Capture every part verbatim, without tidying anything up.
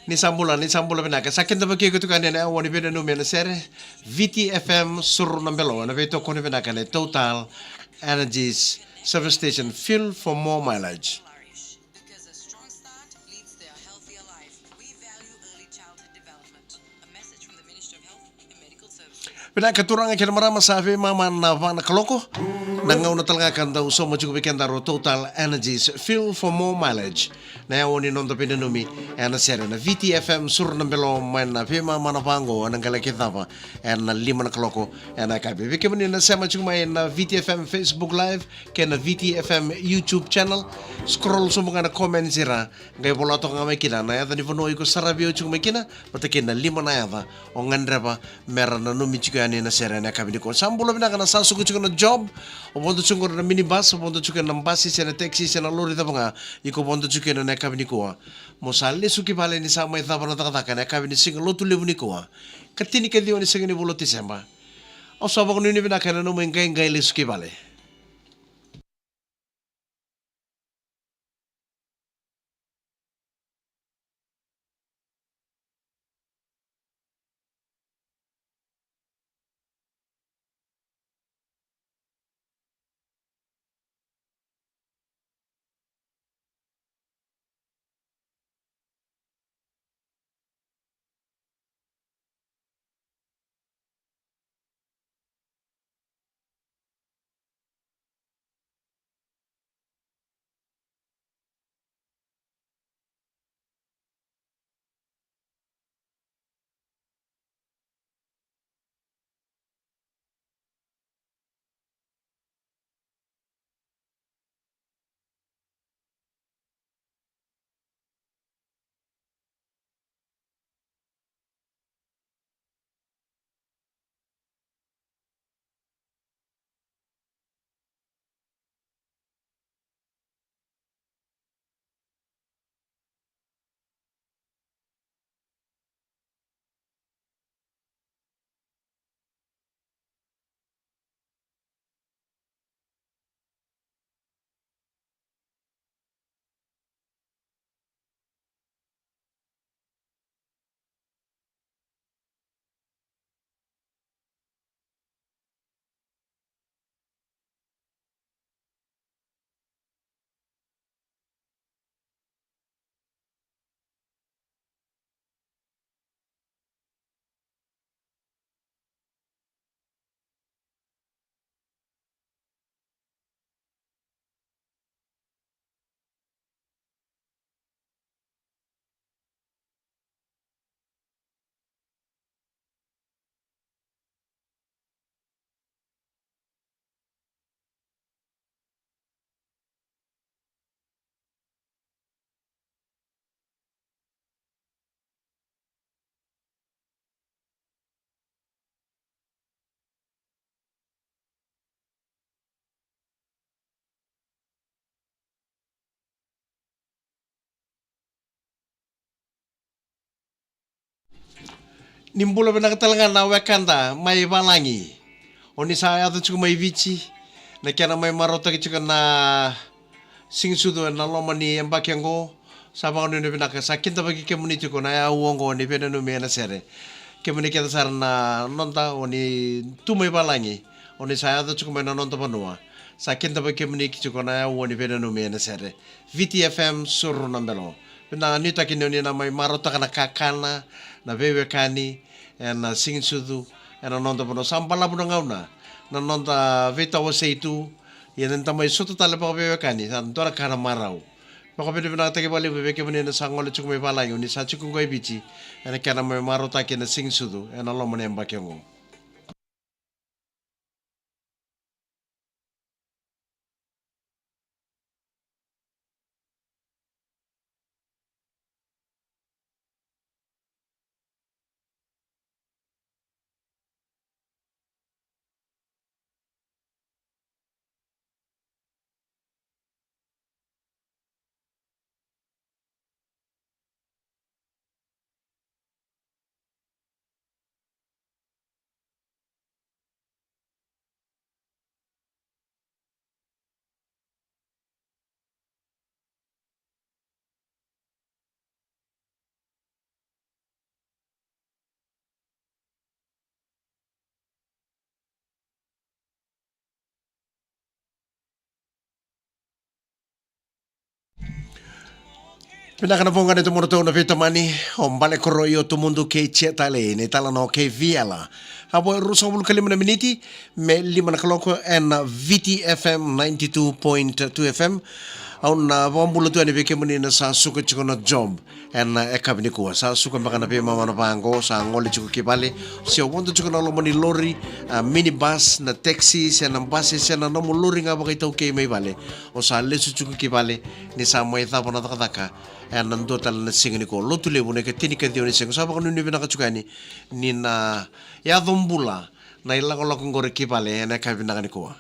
Ni sa bula, ni sa bula vinaka. Sa kidavaki iko tiko yani ena aua ni veinanumi ena sere. V T F M Suru na Belo, ena veitokoni vinaka nei Total Energies Service Station, fuel for more mileage. Vinaka turaga kei na marama, sa veimama na va na kaloko. Na gauna tale ga ka dau sauma tiko vei kedaru Total Energies, fuel for more mileage. Na aua ni noda veinanumi ena sere na V T F M Suru na Belo mai na veimama na va oqo ena qai lai cava ena lima na kaloko ena yakavi. Vei kemuni na sema tiko mai na V T F M Facebook Live kei na V T F M YouTube channel, scroll sobu ga na comments era qai vola toka ga mai kina na yaca ni vanua iko saravi au tiko mai kina, vata kei na lima na yaca o gadreva mera nanumi tiko yani ena sere ena yakavi nikua. Sa bula vinaka na sa suka tiko na job, o vodo tiko qori na minibus, o vodo tiko ena basi se na taxi se na lori cava ga iko vodo tiko kina ena yakavi nikua. Mo sa lesu ki vale ni sa mai cava na cakacaka ena yakavi ni siga Lotulevu nikua, ka tinikaciwa ni siga ni vula o Tiseba. Au sa vakanuinui vinaka ena nomu iqaiqai lesu ki vale. Ni bula vinaka tale ga na wekada mai valagi. O ni sa yaco tiko mai Viti, na kena mai marautaki tiko na siga ni sucu ena loma ni yabaki oqo. Sa vakanuinui vinaka, sa kidavaki kemuni tiko na aua oqo ni veinanumi ena sere. Kemuni kece sara na noda o ni tu mai valagi, o ni sa yaco tiko mai na noda vanua. Sa kidavaki kemuni tiko na aua ni veinanumi ena sere. V T F M Suru na Belo. Vinaka, nuitaki ni o ni na mai marautaka na kakana, na veiwekani ena siga ni sucu ena noda vanua. Sa balavu na gauna, na noda veitawasei tu. Ia ni da mai sucu tale vakaveiwekani, sa dua na ka na marau. Vakavinavinakataki vakalevu vei kemuni na sa gole tiko mai valagi, o ni sa tiko qo e Viti, ena kena mai marautaki na siga ni sucu ena loma ni yabaki oqo. Vinaka na voqa ni tomoratou na veitamani, o Bale Koroi, o Tumudu kei Jetale, ni talanoa kei Viela. A vo e ruasagavulu ka lima na miniti me lima na kaloko ena V T F M ninety-two point two F M. Au na vakabula tu yani vei kemuni na sa suka tiko na job ena yakavi nikua. Sa suka beka na veimama na vaqo, sa gole tiko ki vale, se o vodo tiko na loma ni lori, a, minibus, na taxi, se na basi, se na nomu lori ga vakaitaukei mai vale. O sa lesu tiko ki vale, ni sa mai cava na cakacaka ena dua tale na siga nikua. Lotulevu na ikatini ka ciwa ni siga. Sa vakanuinui vinaka tiko yani ni na yaco bula na ilakolako qori ki vale ena yakavi vinaka nikua.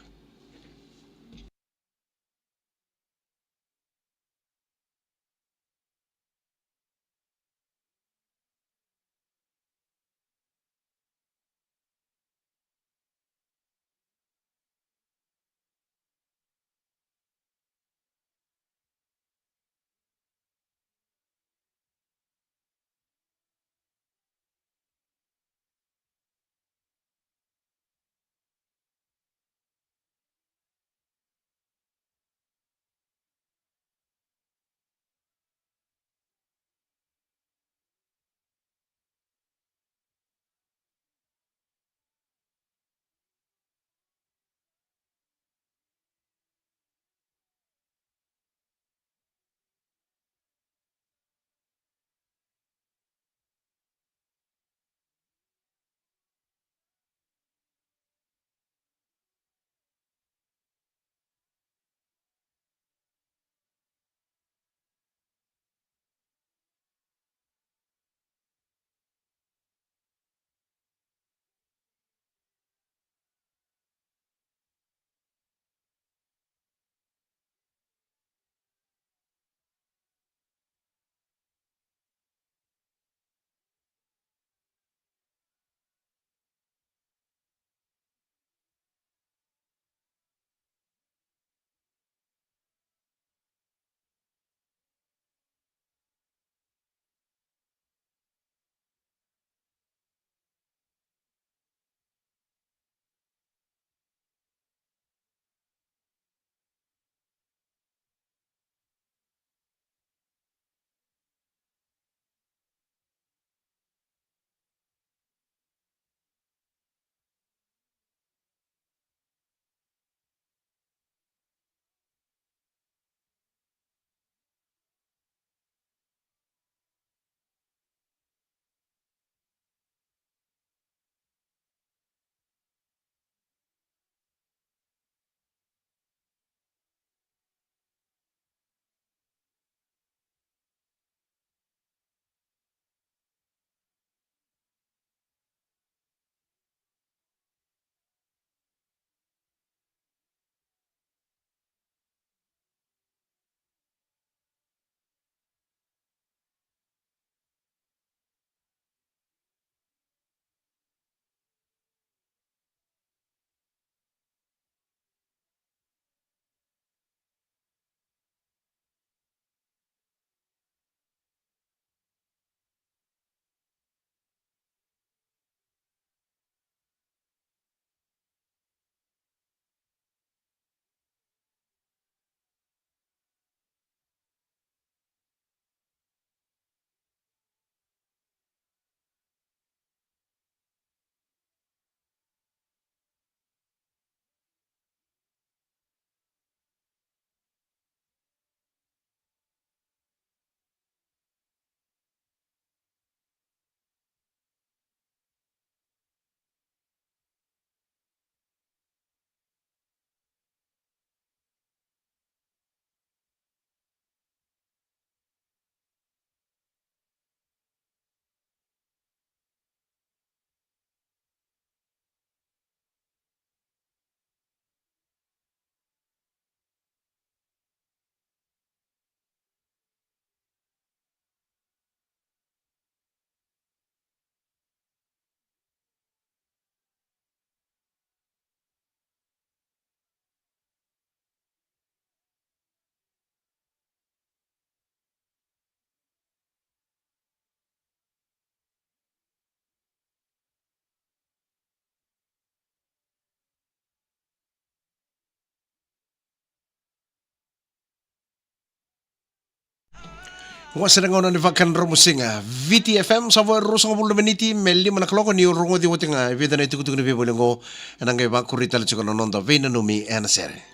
Wase na gauna ni vakadromusiga. Viti F M, sa vo e ruasagavulu na miniti me lima na kaloko, ni o rogoci oti ga e vica na itukutuku ni veivuke oqo. Ena qai vakuri tale tiko na noda veinanumi ena sere.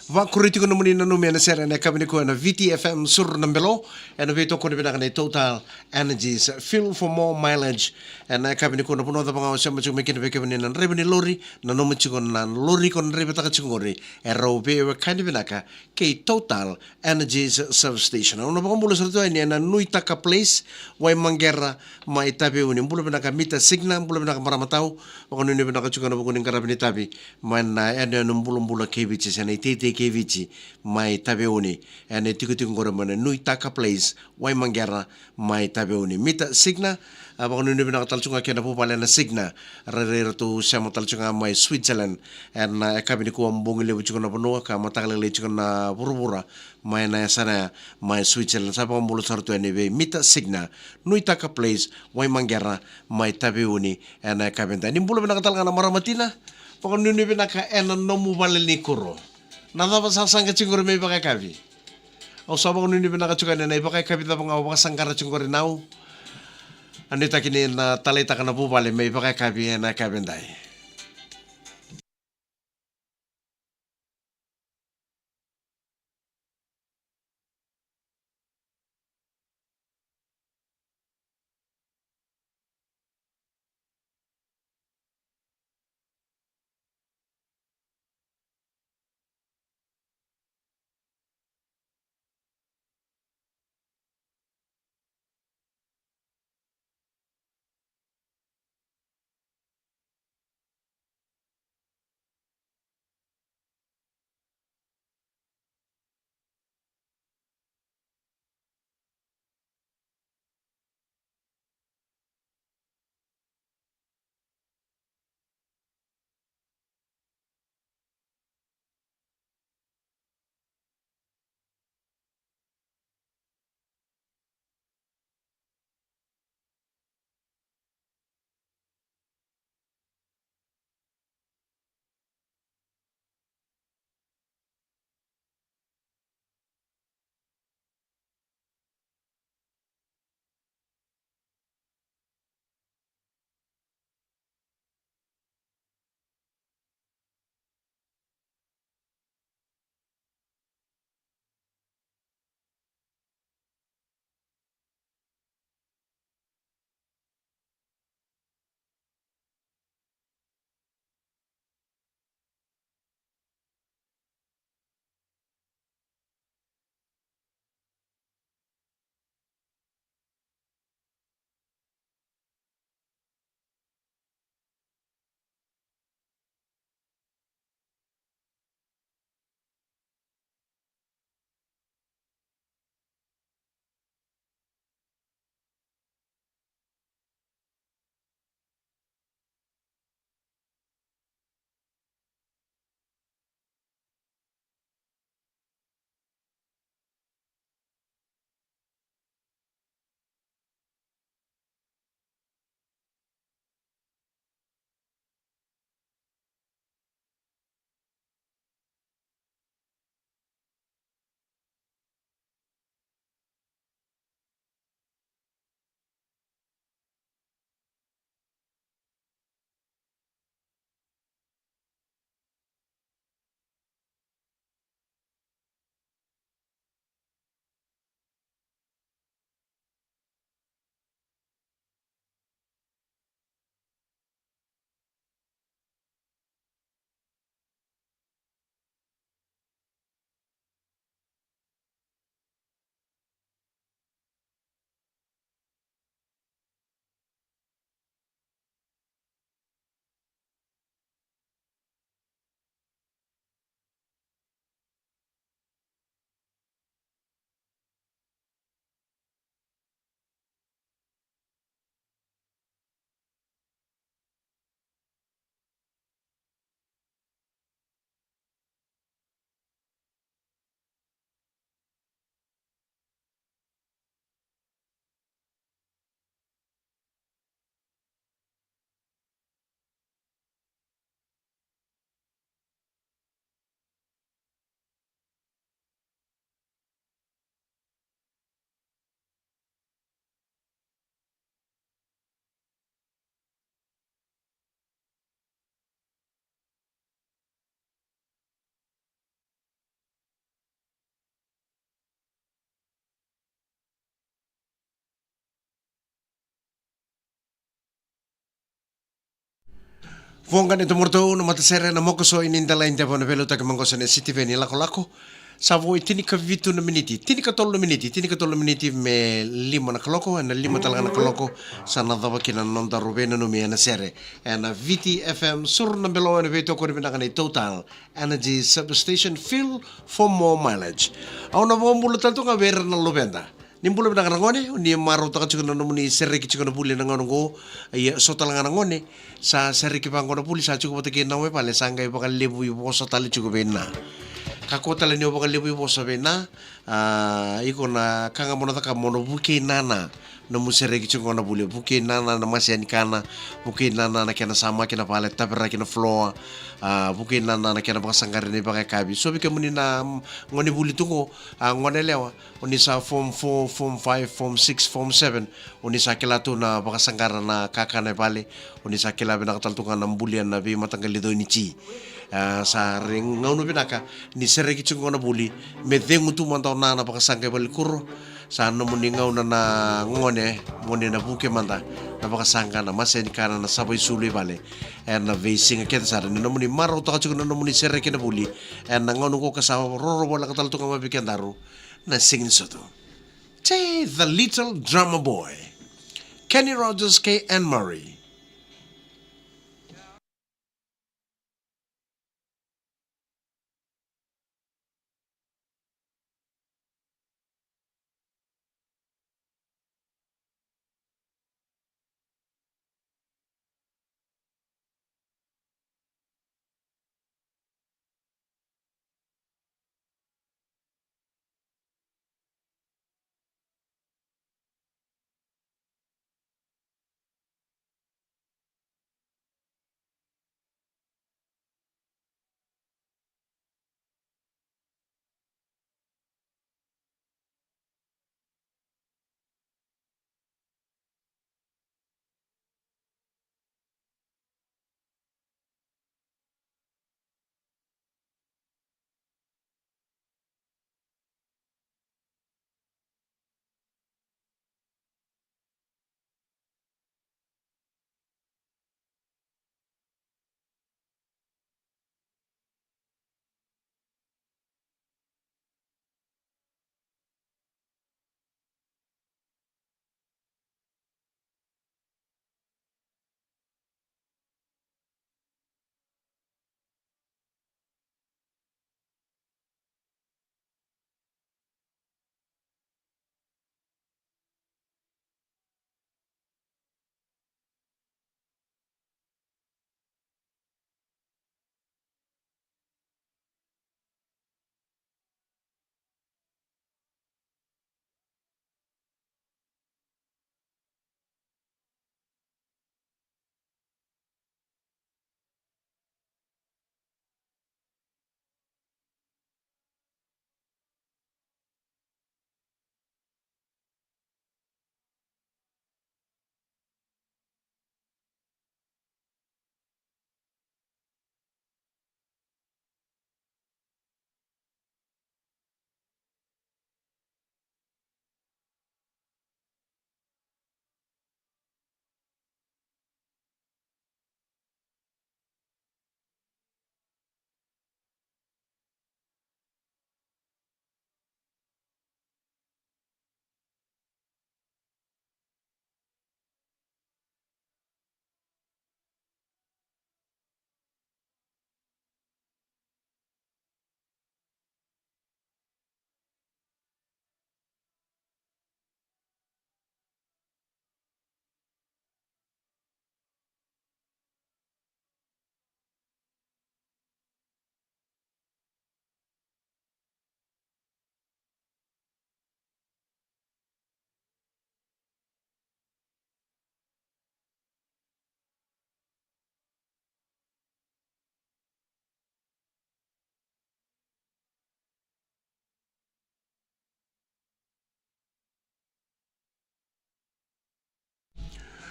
Vakuri tiko nomuni nanumi ena sere ena yakavi nikua ena Viti F M, Suru na Belo, ena veitokoni vinaka nei Total Energies. Fuel for more mileage. Ena yakavi nikua, na vanua cava ga o sema tiko mai kina, vei kemuni na draiva ni lori, nanuma tiko na lori ko na draivataka tiko qori, e rau veiwekani vinaka kei Total Energies Service Station. Au na vakabula sara tu yani ena Nuitaka Place, Waimaqera mai Taveuni. Bula vinaka Mita Signa, bula vinaka marama tau, vakanuinui vinaka tiko ena vuku ni qaravi ni tavi mai na yanuyanu bulabula kei Viti, se na iteitei kei Viti mai Taveuni. Ena itikotiko qori mai na Nuitaka Place, Waimaqera mai Taveuni. Mita Signa, a, vakanuinui vinaka tale tiko ga kei na vuvale na Signa. Rairai ratou sema tale tiko ga mai Switzerland. Ena yakavi nikua, bogi levu tiko na vanua ka mataka lailai tiko na vuravura mai na yasana ya mai Switzerland. Sa vakabula sara tu yani vei Mita Signa, Nuitaka Place, Waimaqera mai Taveuni, ena yakavi edai. Ni bula vinaka tale ga na marama tina, vakanuinui vinaka ena nomu vale ni kuro. Na cava sa saqa tiko qori me ivakayakavi? Au sa vakanuinui vinaka tiko yani ena ivakayakavi cava ga o vakasaqara tiko qori, nau. A, nuitaki ni na taleitaka na vuvale me ivakayakavi ena yakavi edai. Voqa ni tomorotau na matasere na mokoso ini dela i devo na veilautaki maqosa ni Sitiveni Lakolako. Sa vo i tinikavitu na miniti, tinikatolu na miniti, tinikatolu na miniti me lima na kaloko, ena lima tale ga na kaloko, sa na cava kina na noda ruvei nanumi ena sere. Ena V T F M, suru na belo ena veitokoni vinaka ni Total Energy Service Station, fuel for more mileage. Au na vakabula tale tu ga vei ira na luveda. Ni bula vinaka na gone, ni marautaka tiko na nomuni sereki tiko na vuli na gauna oqo. Ia, so tale ga na gone sa sereki vaqo na vuli, sa tiko vata kei na wai vale, sa qai vakalevu i vosa tale tiko vei na. Kakua tale ni o vakalevu i vosa vei na, a, iko na ka ga mo na caka mo na vukei nana. Nomu sereki tiko na vuli, vukei nana na mase ni kana, vukei nana na kena samaki na vale, taveraki na floor, a, vukei nana na kena vakasaqari na ivakayakavi. So vei kemuni na, mm, gone vuli tu qo, a, gone lewa, o ni sa form four, form five, form six, form seven, o ni sa kila tu na vakasaqara na kakana e vale, o ni sa kila vinaka tale tu ga na bulia na veimataqali coi ni ti. A, sa re gauna vinaka ni sereki tiko na vuli, me cegu tu mada o na na vakasaqa e vale kuro, sa nomuni gauna na gone, mo ni na vuke mada na vakasaqa na mase ni kana na sava isulu i vale. Ena veisiga kece sara ni nomuni marautaka tiko na nomuni sereki na vuli, ena gauna oqo ka sa roro voleka tale tu ga mai vei kedaru na siga ni sucu. Te the Little Drummer Boy, Kenny Rogers kei Anne Marie.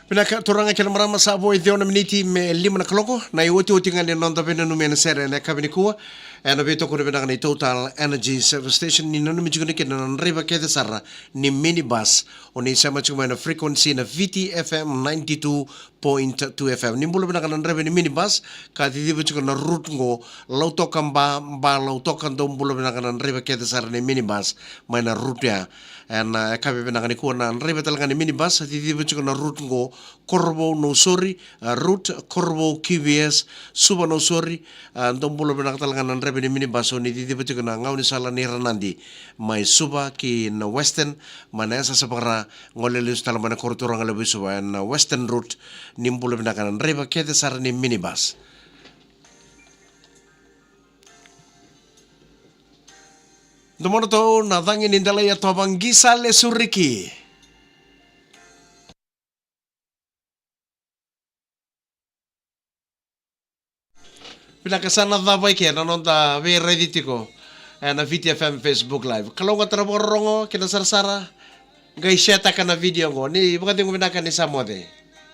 Vinaka turaga kei na marama, sa vo e ciwa na miniti me lima na kaloko. Na iotioti ga ni noda veinanumi ena sere ena yakavi nikua, ena veitokoni vinaka ni Total Energy Service Station, ni nanumi tiko kina na draiva kece sara ni minibus, o ni sema tiko mai na frequency na V T F M ninety-two point two F M. Ni bula vinaka na draiva ni minibus, ka ciciva tiko na route qo, Lautoka Ba, Ba Lautoka, dou bula vinaka na draiva kece sara ni minibus, mai na route ya. Ena, e, yakavi vinaka nikua na draiva tale ga ni minibus, ciciva tiko na route qo, Korovou Nausori, a, route, Korovou Q V S, Suva Nausori, a, dou bula vinaka tale ga na draiva ni minibus, o ni ciciva tiko na gaunisala ni Ranadi, mai Suva ki na Western, mai na S S F R, gole lesu tale mai na koro turaga levu i Suva, ena Western route, ni bula vinaka na draiva kece sara ni minibus. Domona tou na cagi ni Delaia Toba, qisa lesu riki. Vinaka, sa na cava i ke na noda veiraici tiko ena Viti F M Facebook Live. Kalougata na vakarorogo kei na sarasara, qai share-taka na video qo. Ni vakacegu vinaka, ni sa moce.